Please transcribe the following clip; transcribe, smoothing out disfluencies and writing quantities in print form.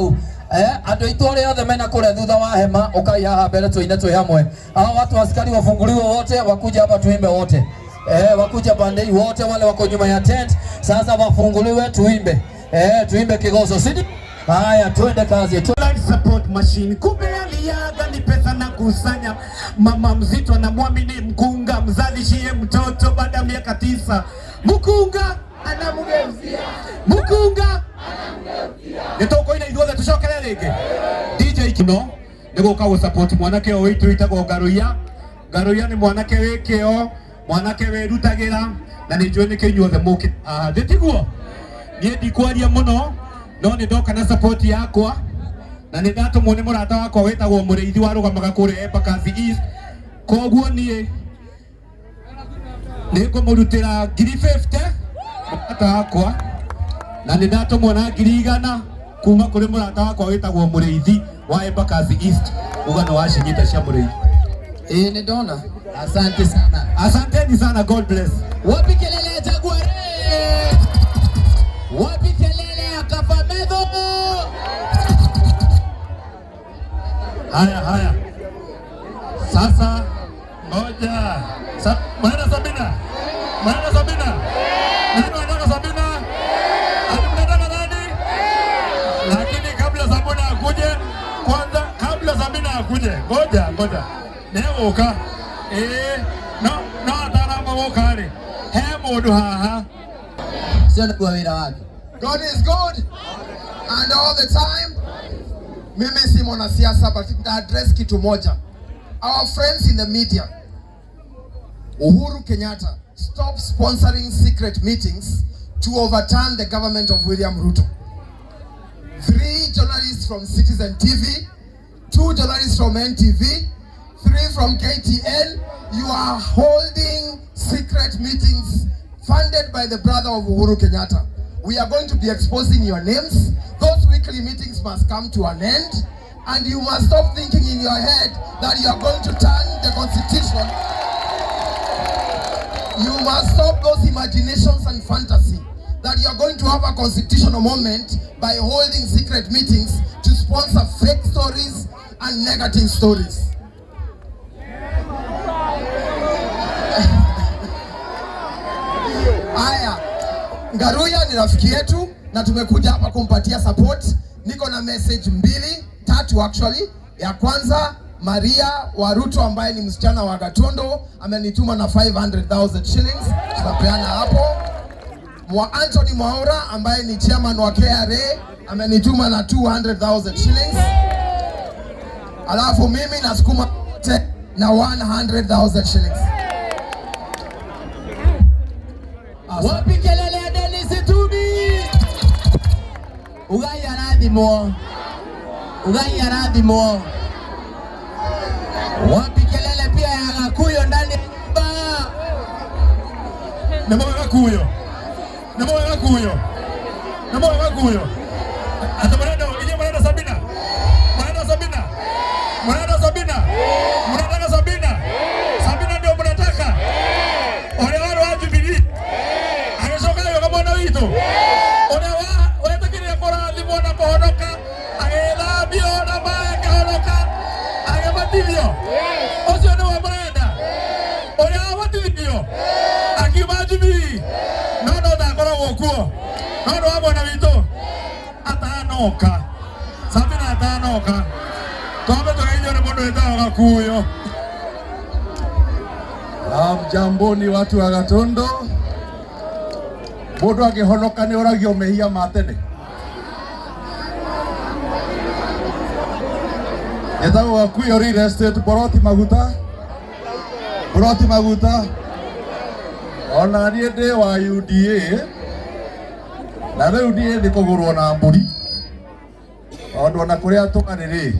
Hau andũ aitũ arĩa othe mena kũrĩa thutha wa hema, ũkai haha mbere tuine twĩ hamwe. Hao watu askari wafunguliwe wote, wakuja hapa tuimbe wote. Wakuja pande hii wote, wale wako nyuma ya tent sasa wafunguliwe tuimbe. Tuimbe kigoso, si haya, twende kazi. Life support machine, kumbe aliaga ni pesa na kusanya. Mama mzito anamwamini mkunga, mzalishie mtoto baada ya miaka 9. Mkunga anamgeuzia, mkunga nitukoina ithuothe tucokere ringi. DJ Kino niguka gu support mwanake ũyũ witũ wĩtagwo Ngaruiya. Ngaruiya nĩ mwanake wĩ kĩo, mwanake wĩrutagĩra, na nĩ njũĩ nĩkĩo inyuothe mũkĩ haha, thĩ tiguo? Niĩ ndikwaria mũno, no nĩ ndoka na support yakwa, na nĩ ndatũmwo nĩ mũrata wakwa wĩtagwo Mũrĩithi warũgamaga kũrĩa Embakasi East. Koguo niĩ nĩ ngũmũrutĩra ngiri 50 mũrata wakwa, na nĩ ndatũmwo na ngiri 100 kuma kũrĩ mũrata wakwa wĩtagwo Mũrĩithi wa Embakasi East. Uga nĩ wacinyita cia Mũrĩithi. Ĩĩ, nĩ ndona. Asante sana. Asanteni sana, God bless. Wapi kelele ya Jaguar? Wapi kelele ya Kafamedho? Haya, haya. Sasa ngoja. Mnaenda Sabina? Mnaenda Sabina? Nani wanataka Sabina? Hadi mnataka nani? Lakini kabla Sabina akuje, kwanza kabla Sabina akuje, ngoja, ngoja. Negoka. No, no ataramba gũka rĩ. He mũndũ haha. Sio ndio wira wake. God is good and all the time. Mimi si mwanasiasa, but nita address kitu moja. Our friends in the media, Uhuru Kenyatta, stop sponsoring secret meetings to overturn the government of William Ruto. 3 journalists from Citizen TV, 2 journalists from NTV, 3 from KTN. You are holding secret meetings funded by the brother of Uhuru Kenyatta. We are going to be exposing your names. Those weekly meetings must come to an end. And you must stop thinking in your head that you are going to turn the constitution. You must stop those imaginations and fantasy that you are going to have a constitutional moment by holding secret meetings to sponsor fake stories and negative stories. Haya, Ngaruiya ni rafiki yetu na tumekuja hapa kumpatia support. Niko na message mbili, tatu actually. Ya kwanza, Maria wa Ruto ambaye ni msichana wa Gatondo amenituma na 500,000 shillings, tutapeana hapo. Mwa Anthony Mwaura ambaye ni chairman wa KRA amenituma na 200,000 shillings. Alafu mimi nasukuma wote na 100,000 shillings. Wapi kelele ya Dennis Tumi? Ugai arathimwo. Ugai arathimwo. Wapi kelele pia ya Gakuyo ndani ya nyumba? Nĩ mũĩ Gakuyo? Nĩ mũĩ Gakuyo? Nĩ mũĩ Gakuyo? Ata mnaenda, inyuĩ mnaenda Sabina? Mnaenda Sabina? Mnaenda Sabina? Mnataka Sabina? Sabina ndio mnataka? Ũrĩa warĩ wa Jubilee? Agĩcoka agĩũka mwena witũ? Ũrĩa wetĩkĩrire kũrathimwo na kũhonoka, agĩthambio na maĩ akĩhonoka, agĩbatithio? Ũcio nĩwe mũrenda? Ũrĩa wabatithirio akiuma Jubilee, no no ndakoragwo kuo, no nĩ wa mwena witũ. Atanoka Sabina, atanoka twambe tũgeithio nĩ mũndũ wĩtagwo Gakuyo. Mjamboni watu wa Gatondo. Mũndũ angĩhonoka nĩ oragio mehia ma tene. Etagwo Gakuyo Real Estate, Boroti Maguta. Boroti Maguta. Ona niĩ ndĩ wa UDA na rĩu niĩ nĩ kũgũrwo na mbũri, tondũ ona kũrĩa twarĩ rĩ,